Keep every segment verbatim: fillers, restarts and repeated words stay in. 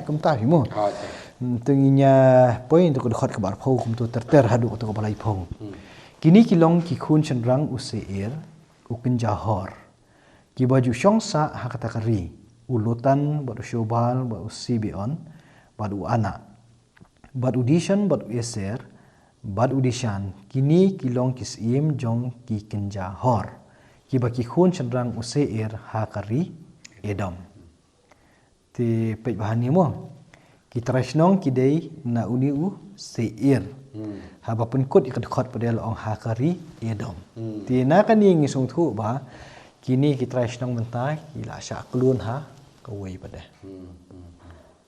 kumta hi mo. Te ngin ïa poi ïa ka dkhot kaba arphew kumto ter ter haduh kato kaba laiphew. Kine ki long ki khun shynrang u Seir, u kynja Hor, kiba ju shong sah ha kata ka ri, u Lotan bad u Shobal bad u Sibeon bad u Ana, bad u Dishon bad u Eser bad u Dishan. Kine ki long ki syiem jong ki kynja Hor, kiba ki khun shynrang u Seir ha ka ri Edom. Te peit bha hangne mo, ki trai shnong ki dei na une u Seir. Haba pynkut ïa ka dkhot pat de la ong ha ka ri Edom. Te na kane ngi sngewthuh ba kine ki trai shnong mynta ki la shah klun ha kawei pat de.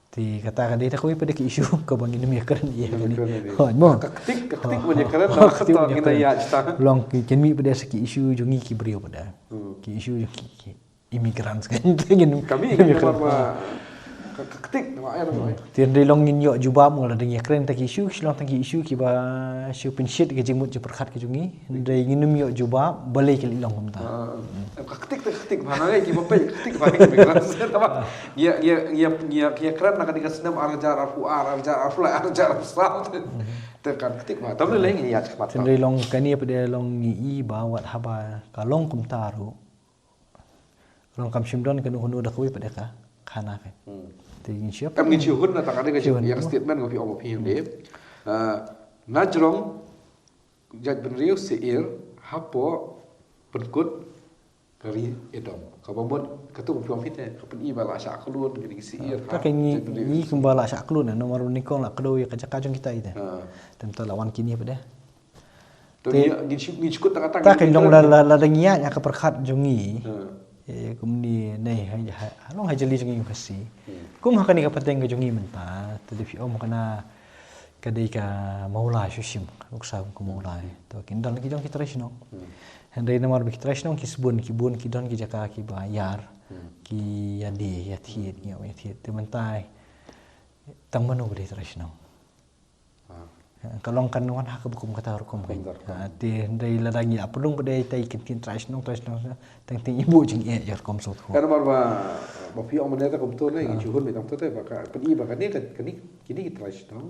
Te kata ka dei da kawei pat de ka issue kaba ngin ym ïakren ïa kane. Hooid mo. Ka ktik, ka ktik ban ïakren, ka ktik ban ïakren. Long ki, kin mih pat de sa ki issue jong ngi ki briew pat de. Ki issue jong ki, ki immigrants kan. Te ngin, kami ngin ïakren ba ka ktik na ai. Te hynrei long ngin ïoh jubab, nga la dang ïakren tang ki issue, ki long tang ki issue kiba shu pynshit ka jingmut jingpyrkhat ka jong ngi. Hynrei ngin ym ïoh jubab balei ki long kumta. Ka ktik, ka ktik ba na ngai kiba peit, ka ktik ba ngai immigrants. Tama ngi ïa, ngi ïa kren na kane ka snem ar hajar arphew ar, ar hajar arphew lai, ar hajar arphew saw. Te ka ktik ba tam lei lei ngi ïa khmat. Hynrei long kane pat de long ngi i ba wat haba ka long kumta ruh. Long kam shym don kano kano da kawei pat de ka khana ka. Te ngin shu, em ngin shu hun na tang ka dei ka jing ïa ka statement ka phi ong ba phi ong de. Na jrong jaitbynriew Seir hapoh pynkut ka ri Edom. Kaba mut kato ka phi ong phi te ka pyni ba la shah klun ka ri Seir. Ta ka ngi, ngi kumba la shah klun, namar nyngkong la kdew ïa ka jaka jong kita ite. Te mynta la wan kine pat de. Te ngi, ngi shu, ngi shu kut tang kata, ta ngi ka long la, la, la dang ïa, ïa ka pyrkhat jong ngi. Ïa kumne nei ha, ha, ha long ha jali jong ngi Khasi. Kum ha kane ka pateng ka jong ngi mynta, te dei phi ong kane ka dei ka mawlai shu shim, ka nuksa ka mawlai. To kin don ki jong ki trai shnong. Hynrei namar ba ki trai shnong ki sbun, ki bun ki don ki jaka kiba ïar, ki ïa die, ïa thied, ïa thied. Te mynta tang mano ka dei trai shnong. Ka long kan wan ha kaba kum kata rukom kan. Te hynrei lada ngi ap rung ba dei tai kin kin trai shnong, trai shnong, tang te ngi buh jingeh ïa rukom sut ko. Kan namar ba, ba phi ong mynne ta kumto ne, ngi ju hun mynta kumto te ba ka pyni ba kane, kane, kine ki trai shnong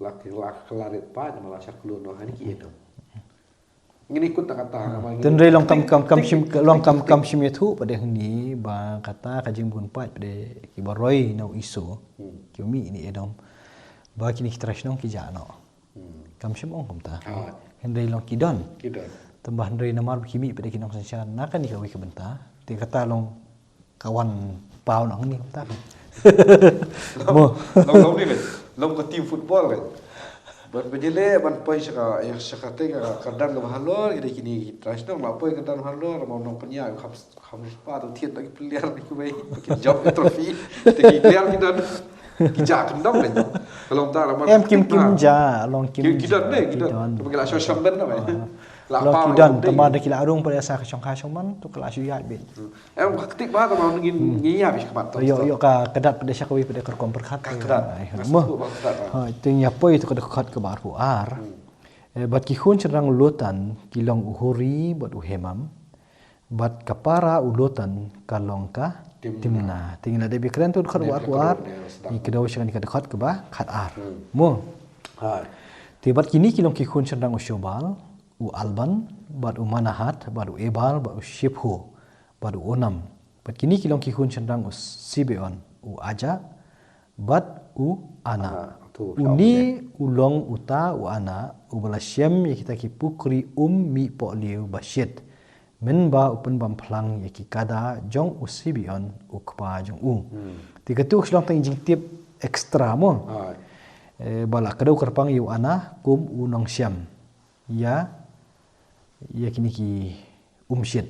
la ki, la ki la rit pat namar la shah klun noh ha kine ki Edom. Ngin ikut tang kata. Te hynrei long kam, kam, kam shim, long kam, kam shim ïathuh pat de hangne ba kata ka jingbun pat de kiba roi na u Esau, kiba mih na Edom, ba kine ki trai shnong ki jah noh. Kam shym ong kumta. Hynrei long ki don. Tangba hynrei namar ba ki mih pat de ki nongsynshar na kane kawei ka bynta, te kata long ka wan paw nang ni kumta. Mo. Long, long ni le. Long ka team football le. Ban pynjylli, ban poi sha ka, ïa sha kata ka kyrdan kaba halor, kine, kine ki trai shnong la poi kyrdan halor, ba nong pynïaid kham, kham spah tu thied ki player ni kiwei, ki jop trophy, te ki player ki don. Ki jah kyndong ne. Ka long ta, em kim, kim jah, long kim, ki don ne, ki don. Ki la shong shong ben na. Long ki don, tangba da ki la rung pat de sa ka shong ka shong man, tu ka la shu ïaid beit. Em ka ktik ba tang ngi, ngi ïa bishkmat to. Ïoh, ïoh ka, ka dat pat de sha kawei pat de ka rukom pyrkhat. Ka dat. Mo. Ha, te ngi ïa poi to ka dkhot kaba arphew ar. Bad ki khun shynrang u Lotan ki long u Hori bad u Hemam. Bad ka para u Lotan ka long ka Timna. Te ngi la dep ïakren to dkhot kaba arphew ar. Ngi kdew sha kane ka dkhot kaba khat ar. Mo. Te bad kine ki long ki khun shynrang u Shobal, u Alban, bad u Manahat, bad u Ebal, bad u Shiphu, bad u Onam. Bad kine ki long ki khun shynrang u Sibeon, u Aja, bad u Ana. Une u long uta u Ana uba la shem ïa kita ki pukri um mih pohliew ba shit, mynba u pynbam phlang ïa ki kada jong u Sibeon u kpa jong u. Te katu ka shu long tang jingtip extra mo. Ba la kdew kyrpang ïa u Ana kum u nongshem ïa, ïa kine ki um shit.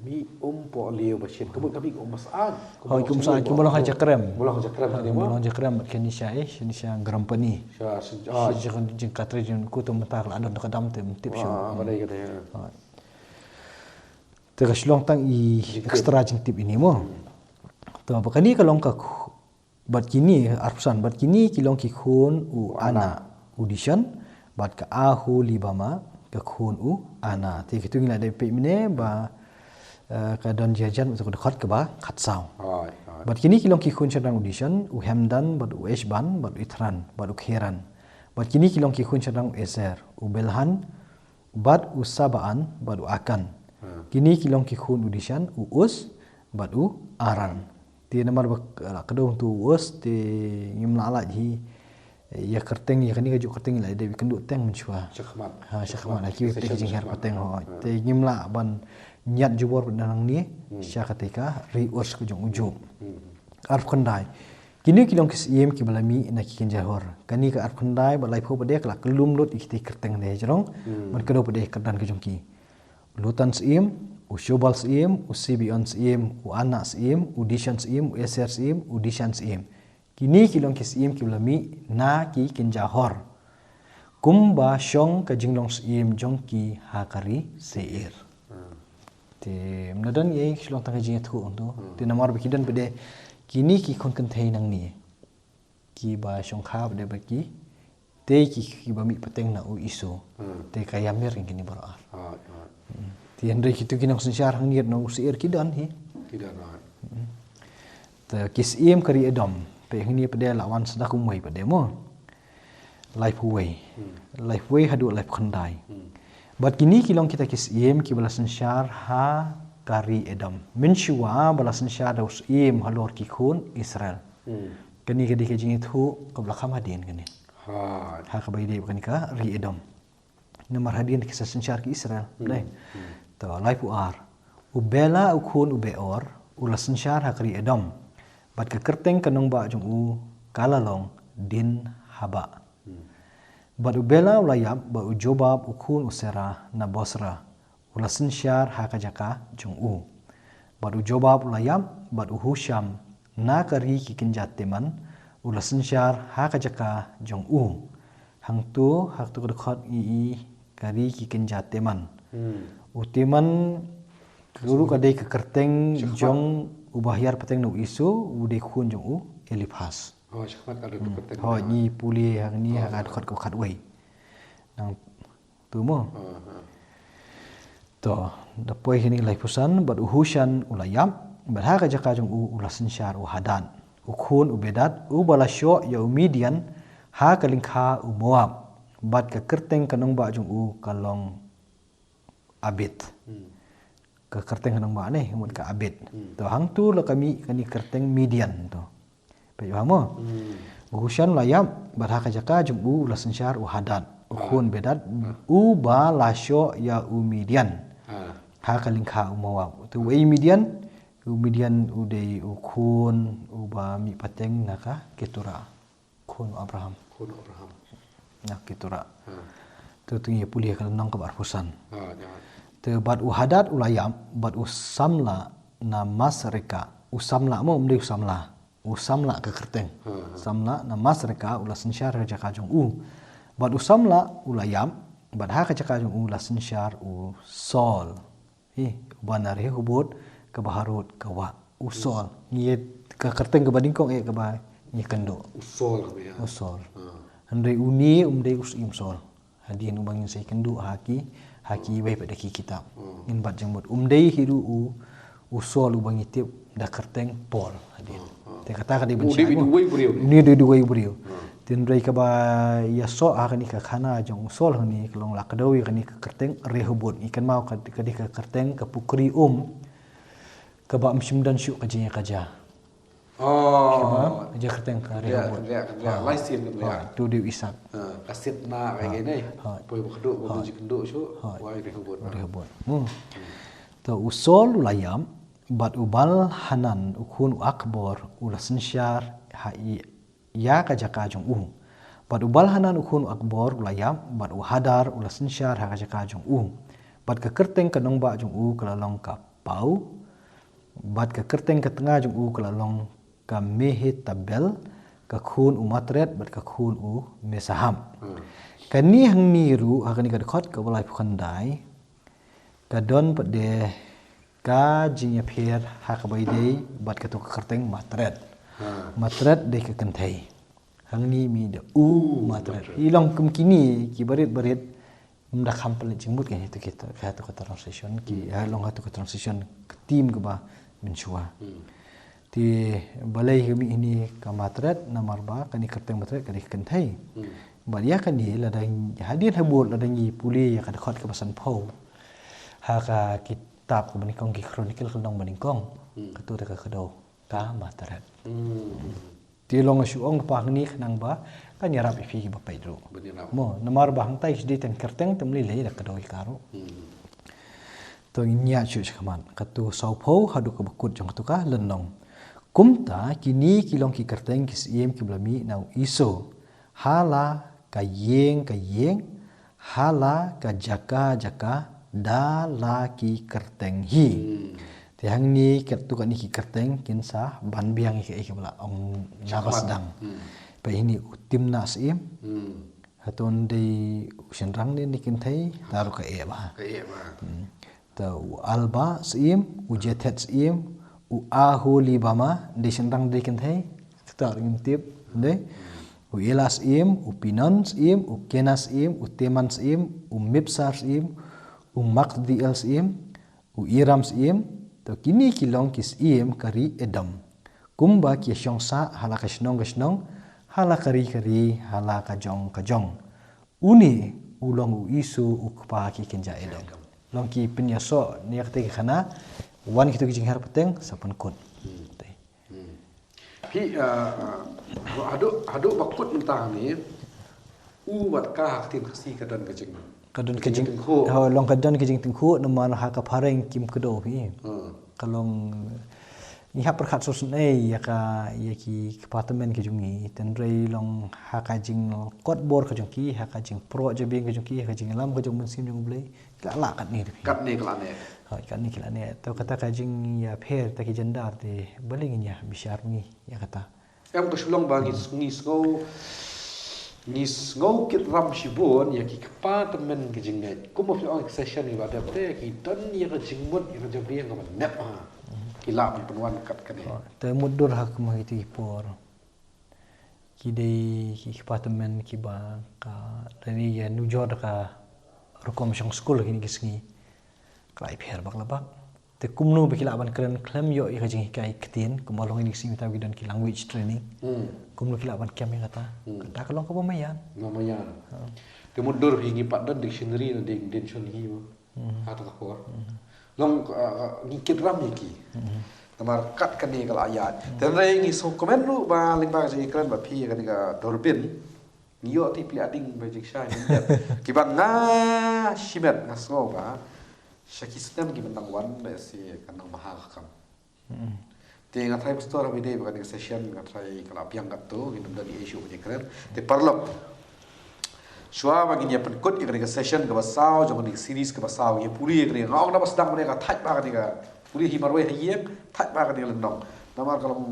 Mih um pohliew ba shit. Ka mut ka mih um ba sah. Hooid, um sah, ki ba long ha jakrem. Ba long ha jakrem kane mo. Ba long jakrem bad kane sha, eh, shane sha Grampani. Sha, sha, sha jing, jingkatri jong ku tu mynta ka la don ka dam te ym tip shuh. Te ka shu long tang i extra jingtip ine mo. To ba kane ka long ka Bad kine, arphew san, bad kine ki long ki khun u Ana, u Dishon, bad ka Aholibama, ka khun u Ana. Te kitu ngi la dep peit mynne ba, eh, ka don jingïajan bad ka dkhot kaba khatsaw. Hooid, hooid. Bad kine ki long ki khun shynrang u Dishan, u Hemdan, bad u Eshban, bad u Ithran, bad u Kheran. Bad kine ki long ki khun shynrang u Ezer, u Belhan, bad u Sabaan, bad u Akan. Kine ki long ki khun u Dishan, u Us, bad u Aran. Te namar ba, eh, la kdew tu u Us, te ngim lah lait hi, eh, ïa kyrteng, ïa kane kajuh kyrteng la dep ïakynduh teng mynshuwa. Shakhmat. Ha, shakhmat, ha kiwei pat ki jinghiar kyrteng, ho. Te ngim lah ban ñiad jubor pat nangne sha kata ka ri Us ka jong u Job. Arphew khyndai. Kine ki long ki syiem kiba la mih na ki kynja hor. Kane ka arphew khyndai bad laiphew pat de ka la khlem lut ïa kita ki kyrteng de jrong. Bad kdew pat de kyrdan ka jong ki. U Lotan syiem, u Shobal syiem, u Sibeon syiem, u Ana syiem, u Dishan syiem, u Eser syiem, u Dishan syiem. Kine ki long ki syiem kiba la mih na ki kynja hor. Kumba shong ka jinglong syiem jong ki ha ka ri Seir. Te ym don ei, shu long tang ka jingïathuh tu. Te namar ba ki don pat de kine ki khun kynthei nangne, kiba shongkha pat de bad ki, te ki, kiba mih pateng na u Esau. Te ka ïamir ïa kine baroh ar. Te hynrei kito ki nongsynshar hangne na u Seir ki don hi. Te ki syiem ka ri Edom. Te hangne pat de la wan sa da kumwei pat de mo. Laiphew wei. Laiphew wei haduh laiphew khyndai. Bad kine ki long kita ki syiem kiba la synshar ha ka ri Edom. Mynshuwa ba la synshar da u syiem halor ki khun Israel. Kane ka dei ka jingïathuh kaba la kham hadien kane. Ha kaba ïadei bad kane ka ri Edom. Namar hadien ki sa synshar ki Israel. Dei. To, laiphew ar. U Bela u khun u Beor, u la synshar ha ka ri Edom. Bad ka kyrteng ka nongbah jong u ka la long Dinhaba. Bad u Bela u la ïap, bad u Jobab u khun u Sera na Bosra, u la synshar ha ka jaka jong u. Bad u Jobab u la ïap, bad u Husham na ka ri ki kynja Teman, u la synshar ha ka jaka jong u. Hangto, hangto ka dkhot ngi i ka ri ki kynja Teman. U Teman, ka ruh ka dei ka kyrteng jong uba hiar pateng na u Esau, u dei khun jong u Eliphas. Hooid, ngi pule hangne ha ka dkhot ka khatwei. Nangtu mo. To, da poi hangne laiphew san, bad u Husham u la ïap, bad ha ka jaka jong u, u la synshar u Hadad, u khun u Bedad, uba la shoh ïa u Midian ha ka lyngkha u Moab. Bad ka kyrteng ka nongbah jong u ka long Abit. Ka kyrteng ka nongbah ne, mut ka Abit. To, hangto la ka mih kane ka kyrteng Midian to. Peit ba mo. U Husham la ïap, bad ha ka jaka jong u, u la synshar u Hadad, u khun Bedad, uba la shoh ïa u Midian ha ka lyngkha u Moab. To, uei u Midian? U Midian u dei u khun uba mih pateng na ka Ketura. Khun u Abraham. Na Ketura. To, to ngi pule ka lynnong kaba arphew san. To, bad u Hadad u la ïap, bad u samla na Masreka. U samla mo, ym dei u samla. U samla ka kyrteng. Samla na Masreka u la synshar ha ka jaka jong u. Bad u samla u la ïap, bad ha ka jaka jong u la synshar u Saul. Hi, uba na Rehobot, kaba harud ka wah. U Saul. Ngi, ka kyrteng kaba nyngkong eh kaba ngi kynduh. U Saul. Hynrei une um dei u syiem Saul. Hadien uba ngin sa ïakynduh ha ki, ha kiwei pat de ki kitab. Ngin bat jingmut. Um dei hi ruh u, u Saul uba ngi tip da kyrteng Paul. Hadien. Te kata ka dei ban sngewthuh. Une dei uwei u briew. Hynrei kaba ïasoh ha kane ka khana jong u Saul hangne ka long la kdew ïa kane ka kyrteng Rehobot. Ngi kynmaw ka, ka dei ka kyrteng ka pukri um. Kaba ym shym don shuh ka jingïakajia. Kaba, ka jingkyrteng ka Rehobot. Lai sien ka. To dei u Isaak. Ka sit na ka ïa ne. Poi ba kduh ba jingkynduh shuh. Wai Rehobot. To u Saul u la ïap, bad u Baal-hanan u khun u Akbor u la synshar ha i ïa ka jaka jong u. Bad u Baal-hanan u khun u Akbor u la ïap, bad u Hadar u la synshar ha ka jaka jong u. Bad ka kyrteng ka nongbah jong u ka la long ka Pau, bad ka kyrteng ka tnga jong u ka la long ka Mehetabel, ka khun u Matred, bad ka khun u Mesahab. Kane hangne ruh, ha kane ka dkhot kaba laiphew khyndai, ka don pat de ka jingïapher ha kaba ïadei bad kato ka kyrteng Matred. Matred dei ka kynthei. Hangne mi da u Matred. Hi long kum kine ki barit barit. Ym da kham pynleit jingmut ka hi to ki, ka to ka translation ki, ha long ha to ka translation ka tim kaba mynshuwa. Te balei ka mih ine ka Matret, namar ba kane ka kyrteng Matret ka dei ka kynthei. Hmm. Bad ïa kane lada ngi, hadien habud lada ngi pule ïa ka dkhot kaba sanphew ha ka kitab kaba nyngkong ki Chronicle ka lynnong banyngkong. Hmm. Kato te ka kdew ka Matret. Hmm. Te long shu ong pa hangne khnang ba kan ïarap ïa phi kiba peit ruh. Ban ïarap. Mo, namar ba hangtai ki dei tang kyrteng te ym lei lei da kdew ïa ka ruh. Hmm. To ngin ïa shu sha khmat. Kato sawphew haduh kaba kut jong kato ka lynnong. Kumta kine ki long ki kyrteng ki syiem kiba la mih na u Esau ha la ka ïing ka ïing, ha la ka jaka jaka, da la ki kyrteng hi. Hmm. Te hangne kato kane ki kyrteng kin sa ban biang ïa kaei kaba la ong na ba sdang. Hmm. Ba ine u Timna syiem. Hmm. Hato dei u shynrang ne dei kynthei, te ruh ka eh bha. Ka eh bha. Hmm. Te u Alba syiem, u Jethet syiem, u Aholibama, dei shynrang dei kynthei, te ruh ngim tip, dei. U Ela syiem, u Pinon syiem, u Kenaz syiem, u Teman syiem, u Mibsar syiem, u Magdiel syiem, u Iram syiem, to kine ki long ki syiem ka ri Edom. Kumba ki shong sah ha la ka shnong ka shnong, ha la ka ri ka ri, ha la ka jong ka jong. Une u long u Esau u kpa ki kynja Edom. Long ki pynïasoh ne ïa kata ki khana, wan kito ki jinghiar pateng sa pynkut. Hmm. Te. Hmm. Phi, ah, ah, haduh, haduh ba kut mynta hangne, u wat ka ha ka ktien Khasi ka don ka jing-, ka don ka jing-, jingtyngkhuh. Ho, long ka don ka jingtyngkhuh, namar ha ka phareng kim kdew phi. Hmm. Ka long, ngi hap pyrkhat sngewsynei ïa ka, ïa ki kpa tymmen ki jong ngi, hynrei long ha ka jingkot bor ka jong ki, ha ka jingpro jabieng ka jong ki, ha ka jinglam ka jong u Mynsiem jong U Blei. Ki la lah katne te phi. Katne ki la ne. Hooid, katne ki la ne. To kata ka jingïapher ta ki jandar te balei ngin ïa bishar ngi ïa kata. Em, ka shu long ba ngi, ngi sngew, ngi sngew kit ram shibun ïa ki kpa tymmen ki jingngeit. Kumba phi ong ka session ngi ba dep te ki don ïa ka jingmut ïa ka jabieng kaba nep ha. Mhm. Ki lah ban pynwan kat kane. Hooid, te mutdur ha kumba kiti ki por. Ki dei ki kpa tymmen kiba ka lane ïa nujor da ka rukom shong skul kine ki sngi. Ka la ïapher bak la bak. Te kumno ba ki lah ban kren khlem ïoh ïa ka jinghikai ktien, kumba long ïa kine ki sngi mynta ki don ki language training. Hmm. Kumno ki lah ban kem ïa kata. Hmm. Kata ka long kaba maïan. Kaba maïan. Ha. Te mutdur phi ngi pat don dictionary na ding den shon hi mo. Mhm. Ha ta ka por. Mhm. Long, uh, ngi kit ram ïa ki. Mhm. Namar kat kane ka la ïaid. Mhm. Te hynrei ngi sngewkmen ruh ba lyngba ka jingkren bad phi ïa kane ka Durbin. Ngi ïoh tip ïa ding ba jingshai. Kiba nga shimet nga sngew ba sha ki snem kiba nang wan ba shisha kan nang bha ka kam. Mm. Te nga tharai pastor, ha ba ïadei bad kane ka session nga tharai ka la biang katto, ngin ym don issue ba jingkren. Te paralok, shuwa ba ngin ïa pynkut ïa kane ka session kaba saw jong kane ka series kaba saw, ïa pule ïa kane, nga ong na ba sdang mynne ka thait ba kane ka pule hi marwei ha ïing, thait ba kane ka lynnong. Namar ka long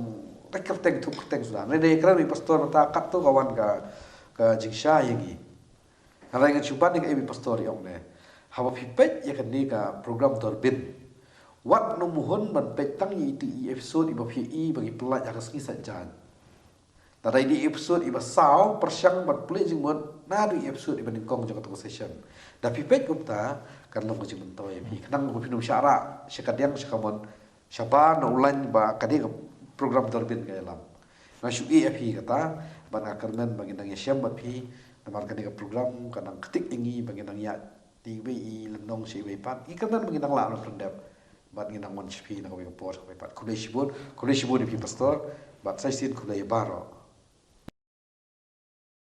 da kyrteng thup kyrteng suda. Mynne ïa kren ïa pastor mynta katto ka wan ka, ka jingshai ïa ngi. Hynrei ngan shu ban ïa kaei ba i pastor i ong ne. Haba phi peit ïa kane ka program Durbin, wat nym hun ban peit tang ïa itu i episode iba phi i ba ngi pyllait ha ka sngi Saitjaiñ. Lada i dei i episode iba saw, pyrshang ban plie jingmut naduh i episode iba nyngkong jong kata ka session. Da phi peit kumta, kan long ka jingmyntoi ïa phi. Khnang ba phin ym shah rah sha kadiang sha kamon, shabar na u lain ba ka dei ka program Durbin ka ïalam. Nga shu ïeh ïa phi kata, bad nga kyrmen ba ngin nang ïashem bad phi, namar kane ka program ka nang ktik ïa ngi ba ngin nang ïaid na iwei i lynnong sha iwei pat. Ngi kyrmen ba ngin nang lah ban pyndep bad ngin nang wan sha phi na kawei ka por sha kawei pat. Khublei shibun, khublei shibun ïa phi pastor, bad sa shisien khublei ïa baroh.